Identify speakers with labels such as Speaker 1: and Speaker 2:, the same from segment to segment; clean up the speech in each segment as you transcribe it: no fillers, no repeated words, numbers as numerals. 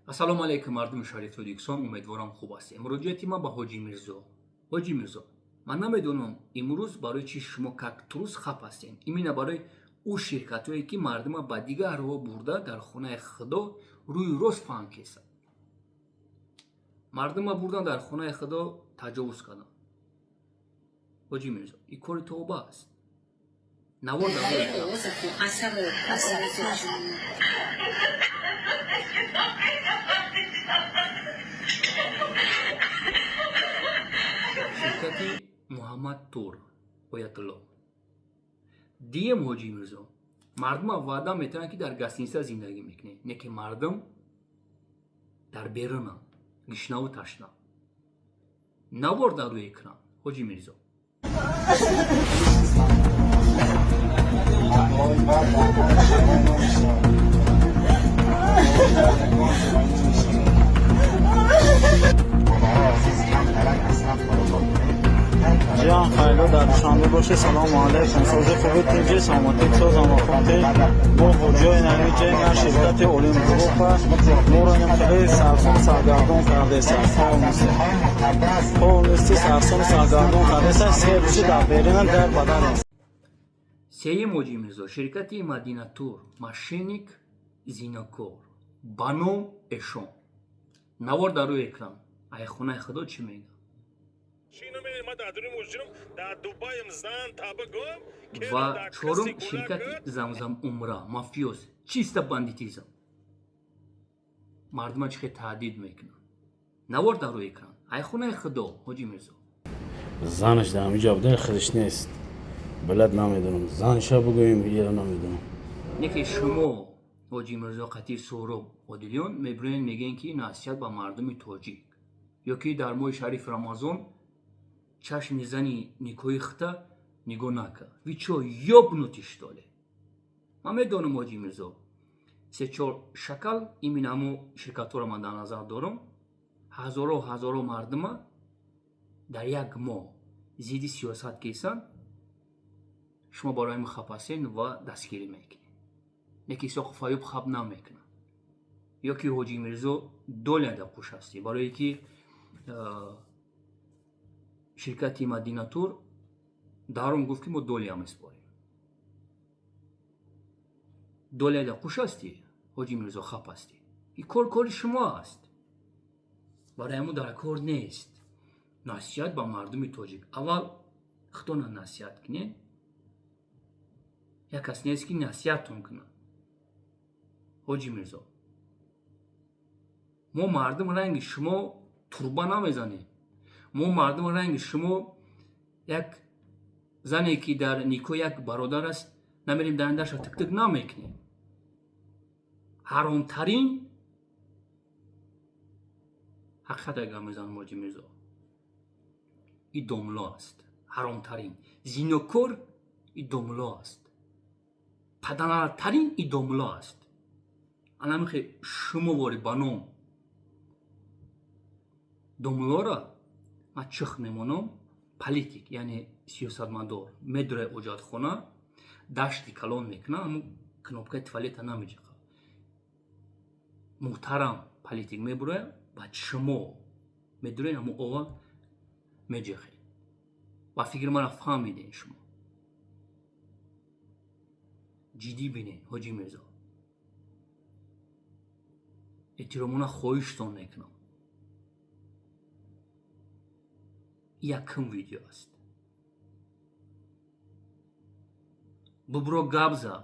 Speaker 1: Ассалому алайкум, мардуми шариф Тоҷикистон, умедворам, хуб ҳастем. Муроҷиати ман ба Ҳоҷи Мирзо. Ҳоҷи Мирзо, ман намедонам, имрӯз барои чӣ шумо как трус хап ҳастем. Именно барои ӯ ширкатҳое, ки мардума ба дигар роҳ бурда, дар хонаи Худо рӯи рост фаҳм кесад. Мардума бурдан, дар хонаи Худо таҷовуз кардан. Ҳоҷи Мирзо, ин кори тавба аст. Навор дар рӯи экран. Ширкати Муҳаммад Тур, Оятулло. Дием, Ҳоҷи Мирзо, мардума ваъда метавонанд, ки дар гостиница зиндагӣ мекунед, не ки мардум дар берунанд, гишнаву ташна. Навор дар рӯи экран, Ҳоҷи Мирзо.
Speaker 2: Ҷиҳан хайло дар Душанбе бошед. Салому алайкум. Сози хуби, тинҷи, саломатӣ, созам хунти. Мо ҳоҷиёи навиҷаем, як ширкати Олим Группа моро инам хеле сарсон саргардон кардеса, полностью сарсон саргардон кардеса. 3 рӯзи дар берина дар бадан аст.
Speaker 1: Сеюм, Ҳоҷи Мирзо, ширкати Мадинатур, мошенник, зинокор ба ном эшон. Навор дар рӯи экран. Ай хонаи Худо чӣ мегӯяд? Ва чорум, ширкати Замзам Умра, мафиоз, чисто бандитизм. Мардума чӣ хел таҳдид мекунанд. Навор дар рӯи экран. Ай хонаи Худо, Ҳоҷи Мирзо.
Speaker 3: Занаш дар ҳамиҷа буда, худаш нест. Билад, намедонам, занша бигӯем ё намедонам.
Speaker 1: Не ки шумо, Ҳоҷи Мирзо, қатъи Суҳроб Одилён мебироен, мегӯен, ки насиҳат ба мардуми тоҷик ё ки дар моҳи шарифи Рамазон чашми зани никоҳи хита нигоҳ накард. Вы чё, ёбнутый, что ли? Ман медонам, Ҳоҷи Мирзо, се-чор шакал, именно ҳамо ширкатҳоро ман дар назар дорам, ҳазоро ҳазоро мардума дар як моҳ зидди сиёсат кесанд. Шумо барои ҳамин хап ҳастен ва дастгирӣ мекунед. Не ки Исоқу Фаюб хап намекунад. Ё ки, Ҳоҷи Мирзо, доляда қуш ҳастӣ, барое ки ширкати Мадинатур дарум гуфт, ки мо доля меспорем. Доляда қуш ҳастӣ, Ҳоҷи Мирзо, хап ҳастӣ. Ин кор кори шумо аст. Барои ҳамон дар кор нест насиҳат ба мардуми тоҷик. Аввал худона насиҳат кунед. Як кас нест, ки насиҳаттон кунад. Ҳоҷи Мирзо, мо мардум ранги шумо турба намезанем. Мо мардум ранги шумо як зане, ки дар никоҳ як бародар аст, намерем, даиндаша тиктик намекунем. Ҳаромтарин ҳақиқат гап мезанам, Ҳоҷи Мирзо. И домло аст. Ҳаромтарин зинокор и домло аст. Паданартарин и домло аст. Анамихе шумо вори ба ном домлора ман чих мемонам. Политик, яъне сиёсатмадор, медурай оҷатхона, дашти калон мекуна, ҳамун кнопкаи туалета намеҷиқа. Муҳтарам политик мебуроя, баъд шумо медурен, ҳамун ова меҷиқед. Ва фикри мара фаҳмиден шумо. Ҷиддӣ бинед, Ҳоҷи Мирзо. Эҳтиромона хоҳиштон мекунам. Якум видео аст. Бубро, гап за.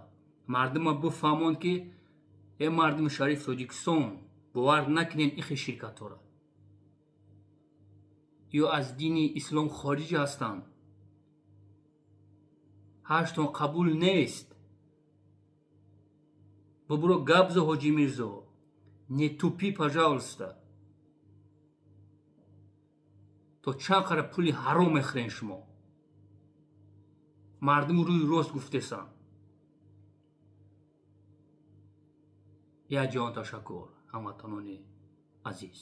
Speaker 1: Мардума бифаҳмонд, ки э мардуми шариф Тоҷикистон, бовар накунед ихе ширкатҳоро. Ё аз дини ислом хориҷ ҳастанд. Ҳаштон қабул нест. Бубро, гап за, Ҳоҷи Мирзо. Не тупи, пожалуйста. То чанд қара пули ҳаром мехӯрен шумо? Мардум рӯи рост гуфтесанд. Як ҷаҳон ташаккур, ҳамватанони азиз.